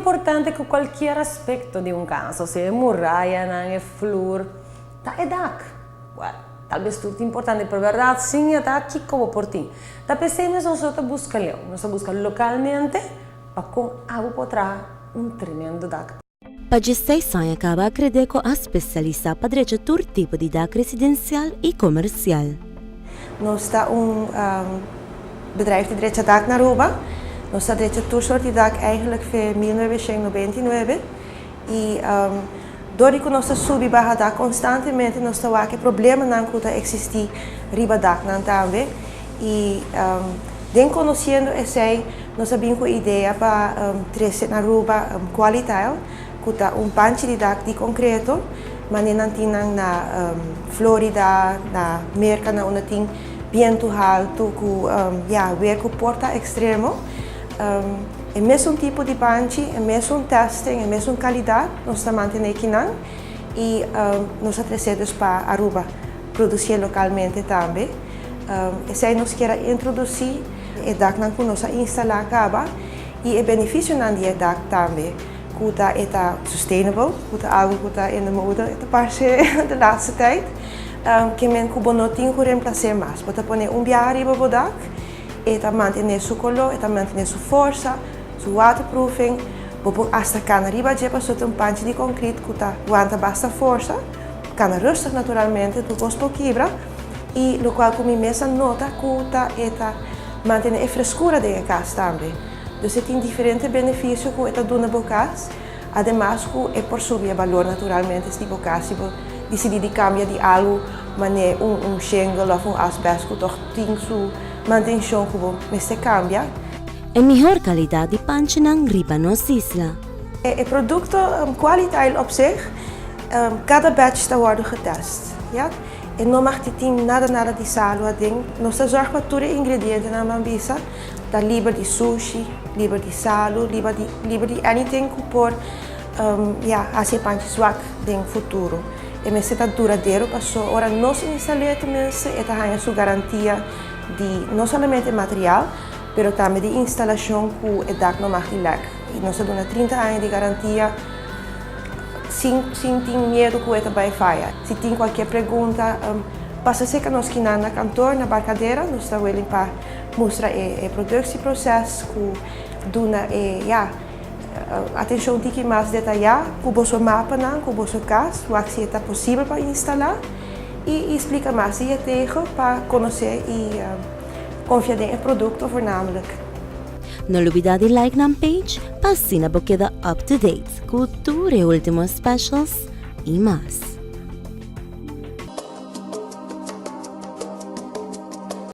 importante ku kualkier aspekto di un kas, osea e murayanan, e flur, ta e dak. Wèl, talbes tur ta importante, pero bèrdat sin e dak kiko bo por tin? Ta p'esei mes nos ta buska leu, nos ta buska lokalmente pa kon abo por traha un tremendo dak. Pa 16 aña kaba Acredeco a spesialisá pa drecha tur tipo di dak residensial i komersial. Nos ta un bedrijf di drecha dak na Aruba. Nos ta drecha tur soort di dak eigenlijk fe 1999 y dor di cu nos ta subi baha dak constantemente nos ta wak e problemanan cu ta existi riba daknan tambe y den conociendo esey nos a bin cu e idea pa trece na Aruba Qualitile cu ta un panchi di dak di concreto manera nan tin nan na Florida, na Merca na unda tin bientu haltu cu ya weer cu por ta extremo. E mesun tipo di panchi, e mesun testing, e mesun calidad nos ta mantene kinan y nos a trece dus pa Aruba producie localmente tambe. Esey nos kier a introduci e daknan cu nos a instala caba y e beneficionan di e dak tambe cu ta e ta sustainable, cu ta algo cu ta in de mode e ta parce de laatste tijd. Ke men cu bo no tin cu reemplace mas. Bo ta pone un biaha riba bo dak. E ta mantené su koló, e ta mantené su forsa, su waterproofing. Bo por asta kana riba dje pasobra ta un panchi di konkrit ku ta wanta basta forsa. Kana rustig naturalmente, tur kos por kibra. I lokual ku mi mes a nota ku ta e ta mantené e freskura den e kas tambe. Dus e tin diferente benefisio ku e ta duna bo kas. Ademas ku e por subi e balor naturalmente si bo kas si bo disidí di kambia di algu manera un shingle òf un asbèst ku tòg tin su mantenshon ku bo mester kambia. E mihor kalidat di panchinan riba nos isla. E produkto Qualitile op zich, kada batch ta wòrdu getest, ya. E no mag di tin nada nada di salu aden. Nos ta zòrg pa tur e ingredientenan ban bisa ta liber di sushi, liber di salu, liber di liber di anything ku por ya hasi e panchi swak den futuro. E mester ta duradero paso ora nos instal'é tenminste e ta haña su garantia di no solamente e material pero tambe di instalashon ku e dak no mag di lèk. I nos ta duna 30 aña di garantia sin sin tin miedu ku e ta bai faya. Si tin kualkier pregunta pasa serka nos kinan na kantor na Barcadera nos ta willing pa mustra e productieproces ku duna e ya atencion tiki mas detaya ku boso mapanan ku boso kas wak si e ta posibel pa instala i splika mas di e tegel pa konosé i konfia den e produkto voornamelijk. No lubida di like nan page pa asina bo keda up to date ku tur e ultimo specials i mas.